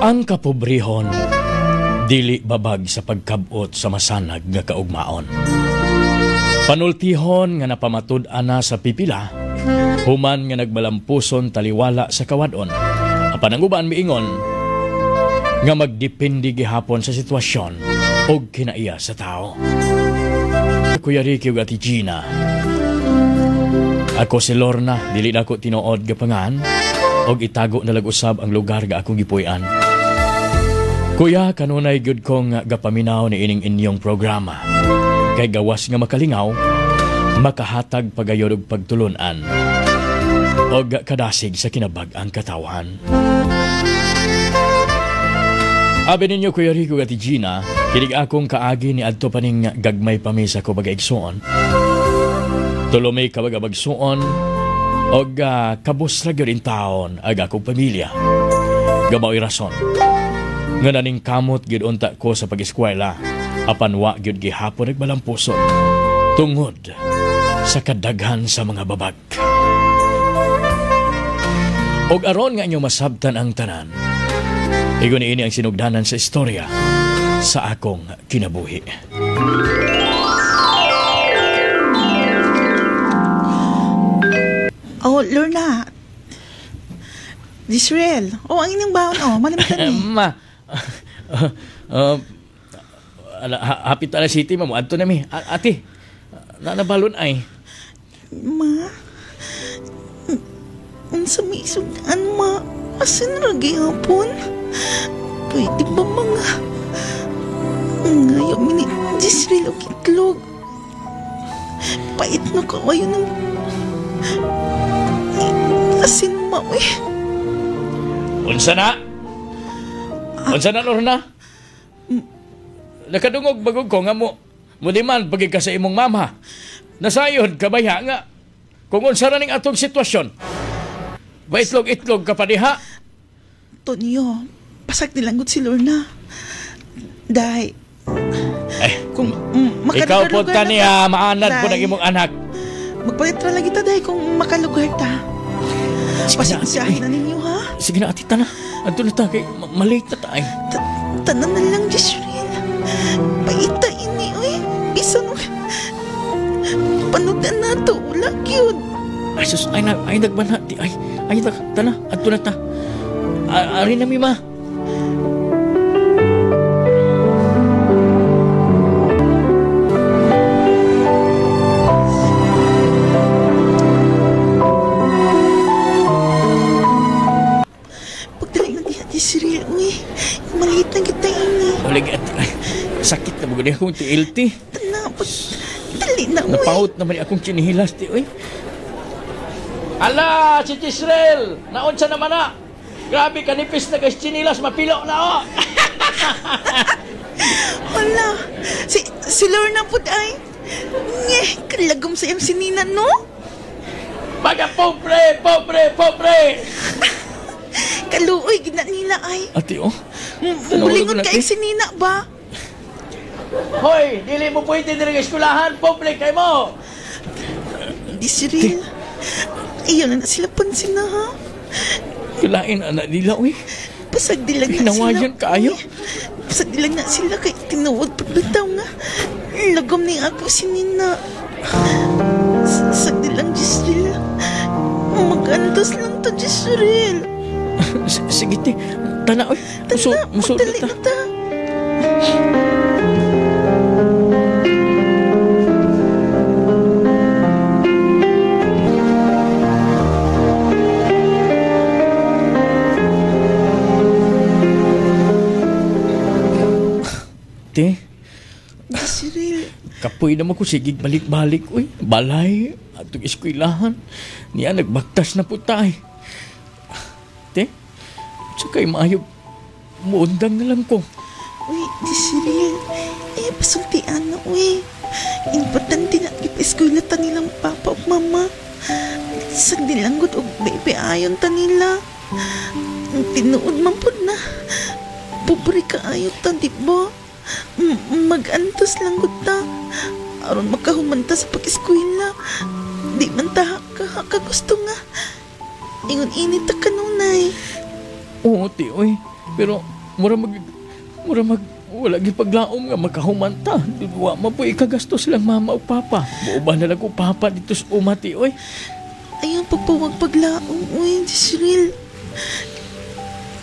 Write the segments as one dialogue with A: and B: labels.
A: Ang kapobrehon dili babag sa pagkabot sa masanag nga kaugmaon. Panultihon nga napamatud-an na sa pipila, human nga nagbalampuson taliwala sa kawadon. Apan ang uban miingon nga magdepende gihapon sa sitwasyon og kinaiya sa tao. Kuya Ricky ug Ate Gina, ako si Lorna, dili na ako tinuod gapangan og itago na lag usab ang lugar nga akong gipuy-an. Kuya, kanunay gyud kong gapaminaw ni ining inyong programa. Kay gawas nga makalingaw, makahatag pagayod og pagtulun-an og kadasig sa kinabag-ang katawhan. Abi ninyo Kuya Rico at Gina, kinig akong kaagi ni adto paning gagmay pami sa kubagaigsoon. Tulumay kabagabagsoon og kabus ra gyud in taon ag akong pamilya. Gamaoy rason nga naning kamot gyud unta ko sa pag-eskwela, apan wa gyud gihapon nagbalampuson tungod sa kadaghan sa mga babag. Og aron nga inyo masabtan ang tanan, igon niini ang sinugdanan sa istorya sa akong kinabuhi.
B: Oh, Lorna. Disrael. Oh, ang inyong baon, oh. Malimtan ni.
A: Ma, hapit ala city, ma. Adto na mi. Ate, nanabalon ay.
B: Ma, unsa may isugan, ma? Asin ra gihapon? Pwede ba mga ngayon mini Disrael og itlog? Pait na kawayo ng asin, ma, uy.
A: Unsa na? Unsa na, Lorna? Nakadungog bagog ko nga mo demand pagig ka sa imong mama. Nasayod ka baya nga kung unsa ra ning atong sitwasyon. Baitlog-itlog ka pa diha.
B: Tonyo, pasag nilanggot si Lorna. Dahil
A: eh,
B: kung
A: ikaw po ta niya, maanad po ng imong anak.
B: Magpalit ra lagi ta dahil kung makalugar ta. Pasensyahin na ninyo, ha?
A: Sige na, ati, tana. Adto na ta, kay malate na ta, ay.
B: Tanan na lang, Jisrael. Paita ini, uy. Bisan, panudan na to. Wala, yun.
A: Ay, sus, ay, ay, nagbana. Ay, ay, tana, adto na ta. Ari na mi, ma. Sakit na maganda akong tiil, ti.
B: Dali na, uy.
A: Napaut naman akong chinihilas, ti, uy. Ala, si Jisrael! Naunsa naman na! Grabe, kanipis na guys, chinilas, mapilo na, oh!
B: Wala, si Lorna po, ay. Nye, kalagom sa iyang sinina, no?
A: Baga, pobre, pobre, pobre!
B: Kaluoy, gina nila, ay.
A: Ate, oh.
B: Mulingon kay sinina ba?
A: Hoy, dili mo pwede diri sa eskwelahan, pobre kay mo.
B: Disrael, iyon na sila pansin na, ha?
A: Kulain na nila, uy.
B: Pasag dilag na sila.
A: Pinawayan kaayo.
B: Pasag dilag na sila kay tinuod pagbitaw nga. Lagom ni ako si Nina. Sag dilang, Jisrael. Mag-antos lang to, Jisrael.
A: Sige, te. Tana, uy.
B: Tana, magdali na ta.
A: Te,
B: Jisrael.
A: Kapoy naman ko, sige, balik-balik, uy. Balay, atong eskwelahan. Niya, nagbaktas na po tayo. Te, sakay maayo, muundang na lang ko.
B: Uy, Jisrael, eh, pasultian na, uy. Importante na, ipa-eskwela ta nilang papa o mama. Sa dilanggot o bebe ayon ta nila. Tinuod man po na. Pobre ka ayon ta, di ba? Mag-antos lang gud ta. Aron makahumanta sa pag-eskwela. Di man ta kagusto nga. Ingon init ta kanunay.
A: Oo, ti, uy. Pero Mura mag wala gipaglaom nga makahumanta. Wa man po ikagastos lang mama o papa. Buuban na lang ko papa dito sa umati, oy.
B: Ayaw pagpawag paglaom, oy, Jisreel.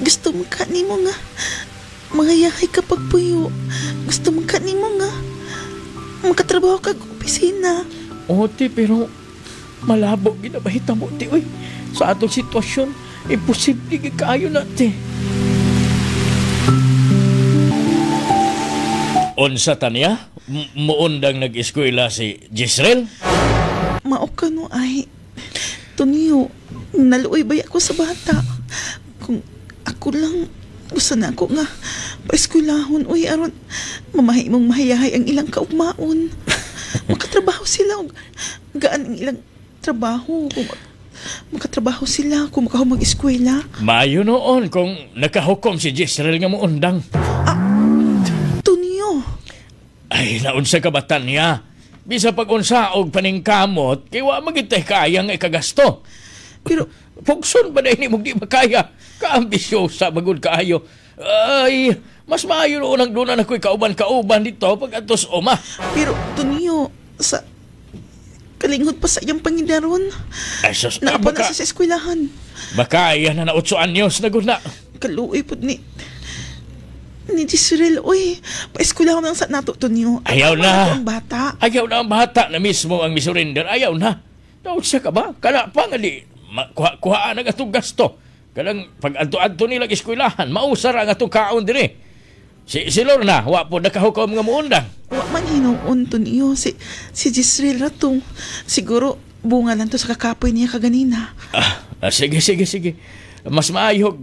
B: Gusto mo ka nimo nga mangayahay ka pagpuyo. Gusto mo ka nimo nga makatrabaho kag opisina.
A: O, ti, pero malabo ginabahita mo, ti, oy. Sa atong sitwasyon, imposible kaayo na, ti. Unsa taniya? Muundang nag-eskwela si Jisreel?
B: Mao ka no ay. Tonyo, naluoy ba ako sa bata? Kung ako lang, gusto na ako nga paeskwelahon, uy, aron mamahi mong mahayahay ang ilang kaugmaon. Makatrabaho sila, gaan ang ilang trabaho. Kung makatrabaho sila, kung makahumag eskwela.
A: Maayo noon kung nakahukom si Jisreel nga muundang.
B: Tonyo!
A: Ay, naunsa ka ba tanya? Bisa pag-unsa og paningkamot, kay wa magitay kaya nga ikagasto.
B: Pero
A: pugson ba na ini mong di makaya? Kaambisyosa bagod kaayo. Ay, mas maayo noon ang doon ako'y kauban-kauban dito pag atos uma.
B: Pero, Tonyo, sa kalinghod pa sa iyang pangidaron.
A: Ay, sus,
B: naapa na sa eskwelahan.
A: Baka iyan na na 8 anyos na gud na.
B: Kaluoy pod ni Jisreel, uy. Paeskwelahan lang sa nato, Tonyo.
A: Ayaw na.
B: Ang bata.
A: Ayaw na ang bata na mismo ang misurrender. Ayaw na. Naunsa ka ba? Kana pa nga di. Kuhaan ang atong gasto. Kanang pag adto-adto nila eskwelahan, mausar ang atong kaon dire. Si Lorna, wa po nakahukom nga muundang.
B: Wa man hinuon, Tonyo. Si Jisreel ratong. Siguro bunga lang to sa kakapoy niya kaganina.
A: Sige. Mas maayog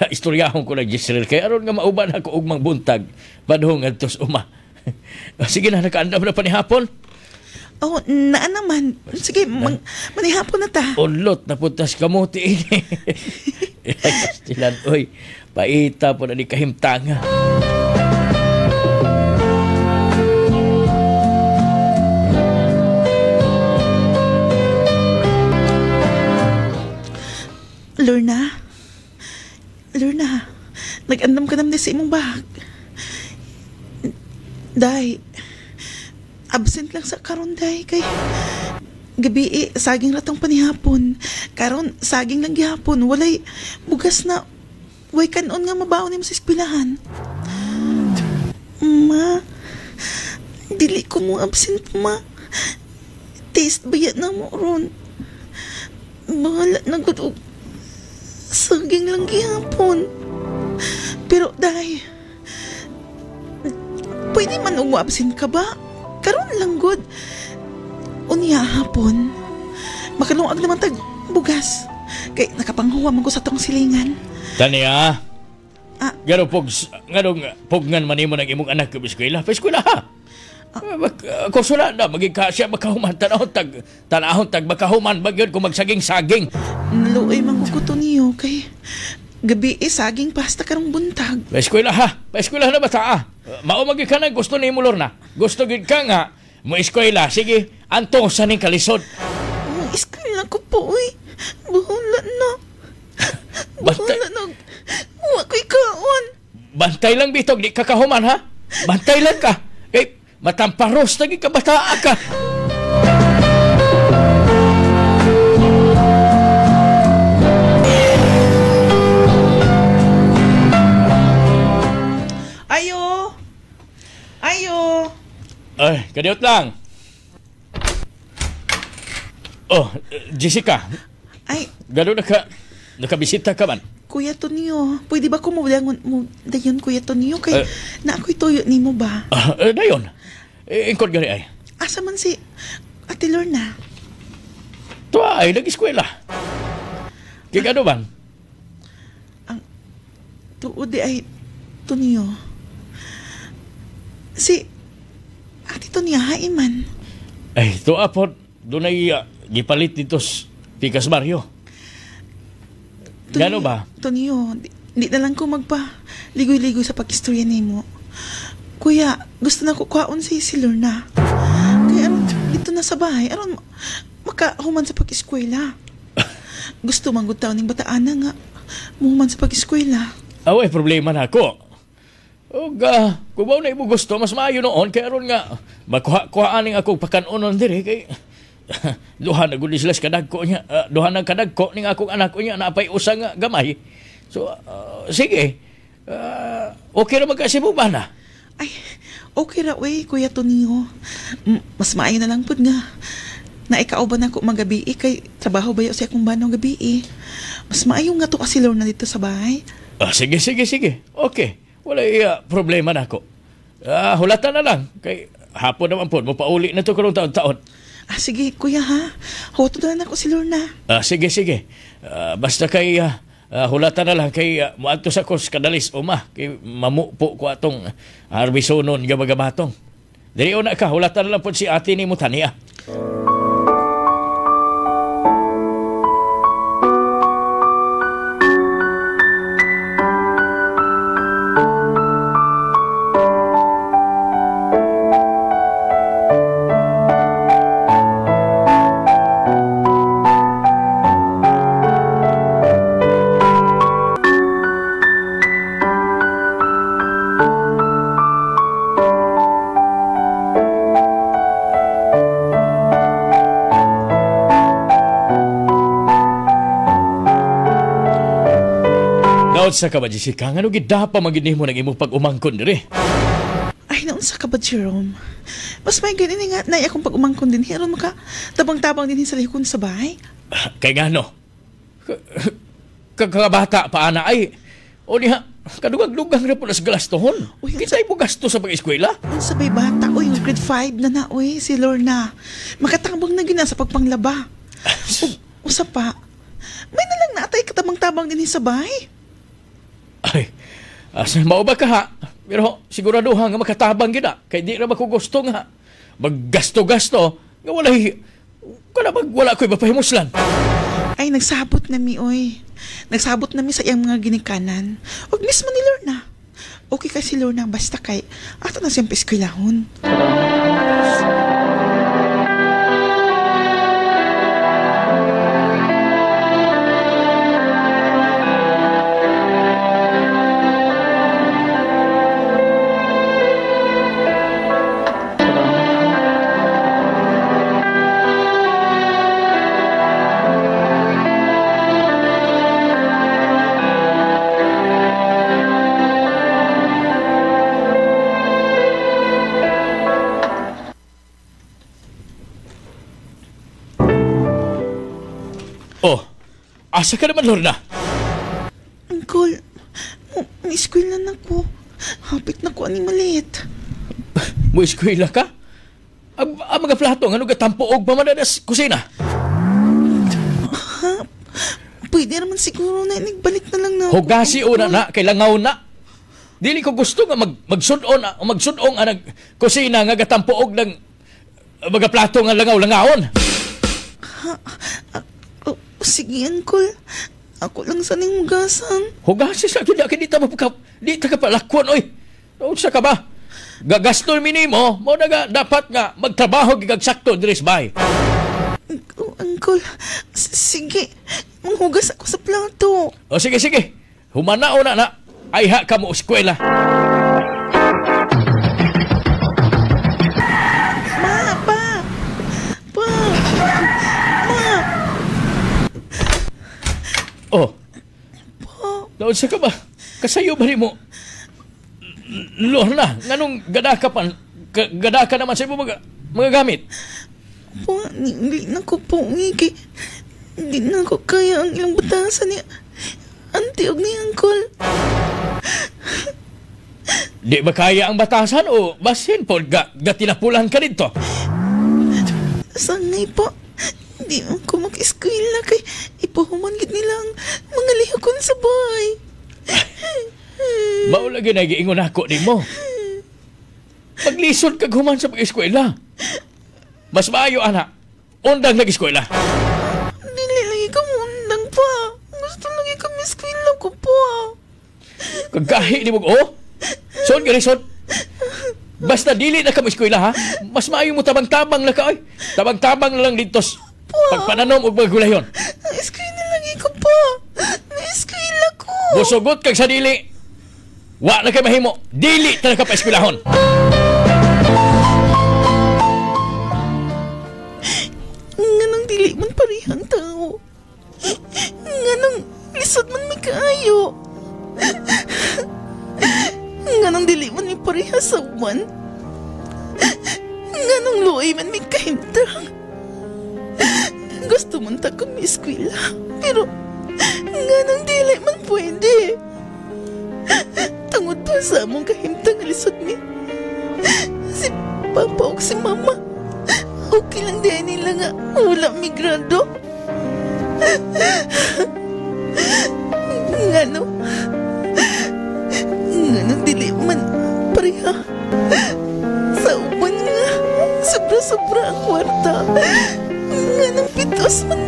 A: istoryahon ko na Jisreel kay aron nga mauban ako ugmang buntag padung adtos uma. Sige na, nakaandam na pa ni hapon.
B: Oh, naa naman. Sige, manihapon na ta.
A: Ulot na puntas kamuti ini. Kastilan, oy. Paita po na ni kahimtanga.
B: Lorna? Lorna, nag-andam ka naman sa imong bag. Day, absent lang sa karon, day. Kay gabi saging ratong panihapon. Karon, saging lang gihapon. Walay bugas na, way kanon nga mabaon nimo sa eskwelahan. Ma, dili ko mo absent, ma. Taste ba yan na mo ron? Bahala na gud og saging lang gihapon. Pero, day, pwede man og mo-absent ka ba? Karon lang gud. Unya hapon, makalungag naman tag bugas. Kay nakapanghuwa man ko sa tong silingan.
A: Tania, nganong pugnan man nimo ng imong anak ka eskwela? Pa-eskwela ha? Kusula na, maging ka siya makahuman. Tanahon tag makahuman ba yun kung magsaging-saging?
B: Naluoy man ko to niyo kay gabi saging pasta karong buntag.
A: Pa-eskwela ha? Pa-eskwela na bata ah. Mao maging ka na gusto ni mo, Lorna. Gusto gid ka nga mo eskwela. Sige, anto sa ning kalisod.
B: Oh, eskwela ko po, uy. Bahala na. Bahala na. Wa ko'y kaon.
A: Bantay lang bitog, di ka kahuman ha. Bantay lang ka. Kay matamparos lagi ka bataa ka.
B: Ayo. Ayo.
A: Ay, kadiot lang. Oh, Jessica.
B: Ay.
A: Gano'n nakabisita ka man?
B: Kuya Tonyo, pwede ba kumulangon mo dayon, Kuya Tonyo? Kay na ako'y tuyo nimo ba?
A: Dayon. Ingkod gani ay.
B: Asa man si Ate Lorna?
A: Tuwa ay, nag-eskwela. Kaya gano'n man?
B: Ang tuod di ay Tonyo. Si Ate Tonya, haiman.
A: Ay, tuwa po, doon ay gipalit dito sa Pikas Barrio. Gano ba?
B: Tonyo, di na lang ko magpa ligoy-ligoy sa pag-istorya nimo. Kuya, gusto na ko kuhaon si Lorna. Kaya aron dito na sa bahay, aron makahuman sa pag-eskwela. Gusto man gud taon ning bataana nga muhuman sa pag-eskwela.
A: Away, problema na ako. Ug kung mao na imo gusto, mas maayo noon kay aron nga makuha-kuhaan ning akong pakanunon diri kay duha na gud sila sa kadagko niya. Duha na kadagko ning akong anak niya naapay usa nga gamay. So sige. Okay ra man ka sa imong bana.
B: Ay, okay ra we, Kuya Tonio. Mas maayo na lang pud nga naikauban ako magabi kay trabaho bayo sa akong banong gabi. Mas maayo nga to kasi Lorna dito sa bahay.
A: Sige, sige, sige. Okay. Walay problema na ako. Hulatan na lang. Kay hapon naman po, mapauli na to karong taon-taon.
B: Sige, kuya ha. Huwato na lang ako si Lorna.
A: Sige, sige. Basta kay hulatan na lang kay muadto sa kos kadalis uma. Kay mamupo ko atong harbisonon nga magabatong. Diri una ka, hulatan na lang po si ate ni mo Tania. Naunsa ka ba, Jessica? Ngano gidapa magini mo ng imong pag-umangkon diri?
B: Ay, naunsa ka ba, Jerome? Mas may ganyan nga na akong pag-umangkon din. Aron maka tabang-tabang din sa lihokon sa bahay.
A: Kay ngano? Kakabata pa ana ay. O niya, kadugag-dugang na po na sa gastohon. Kita mo gasto sa pag-eskwela?
B: Unsa bay bata? Uy, grade 5 na na, uy, si Lorna. Makatabang na gina sa pagpanglaba. Usa pa, may nalang naatay katabang-tabang din sa bahay.
A: Ay, asa mao ba ka ha? Pero siguraduhan nga makatabang gid na. Kay di ra ba ko gusto nga maggasto-gasto nga walay kana bag wala ko'y mapahimuslan.
B: Ay, nagsabot na mi oy. Nagsabot na mi sa iyang mga ginikanan. Og mismo ni Lorna. Okay kay si Lorna basta kay ato na siyang eskwelahon.
A: Oh, asa ka naman, Lorna?
B: Uncle, mo-eskwela na ko. Hapit na ko ani maliit.
A: Mo-eskwela ka? Ang mga plato, nga gatampo og pa man na sa kusina?
B: Ha? Pwede naman siguro na nagbalik na lang na.
A: Hugasi una na, kay langaw na. Dili ko gusto nga magsud-on magsud-ong ang kusina nga gatampo og ng mga plato nga langaw-langawon.
B: Ha? Sige, Uncle. Ako lang sa ning hugasan.
A: Hugasi sa akin. Di ta di ta ka palakwan, oy. Unsa ka ba? Gagasto minimo, mo na ga, dapat nga magtrabaho gigagsakto diri sa bahay.
B: Uncle, sige. Manghugas ako sa plato.
A: O sige, sige. Humanao na na. Ay ha ka mo eskwela.
B: Ma, pa. Pa. Ma.
A: Oh.
B: Pa.
A: Naunsa ka ba? Kasayo ba nimo? Lorna, nganong gada ka pa, gada ka naman sa imong mga gamit?
B: Po, hindi na ko po, ngiki. Hindi na ko kaya ang ilang batasan ni auntie og ni uncle.
A: Di ba kaya ang batasan o basin po, gatinapulan ka dito?
B: Sangay po, di ko mag-eskwela kay ipahuman gid nila ang mga lihokon sa bahay.
A: Mao lagi na giingon ako nimo. Maglisod kag human sa pag-eskwela. Mas maayo ana, undang nag-eskwela.
B: Dili lagi ka undang pa. Gusto lagi ka eskwela ko pa.
A: Kagahi ni mo oh. Son gani son. Basta dili na ka mo-eskwela ha. Mas maayo mo tabang-tabang na ka oy. Tabang-tabang na lang dito. Pagpananom og magulayon.
B: Eskwela lagi ko pa. Eskwela ko.
A: Musugot kag sa dili. Wa na kay mahimo, dili talaga pa eskwelahon.
B: Nganong dili man parehang tao? Nganong lisod man mi kaayo? Nganong dili man mi pareha sa uban? Nganong luoy man mi kahimtang? Gusto man ta kong eskwela, pero nganong dili man pwede? Tungod pa sa among kahimtang lisod mi. Si Papa ug si Mama, okay lang din nila nga wala mi grado. Ngano? Nganong dili man pareha? Sa uban nga, sobra-sobra ang kwarta. Nganong pitos man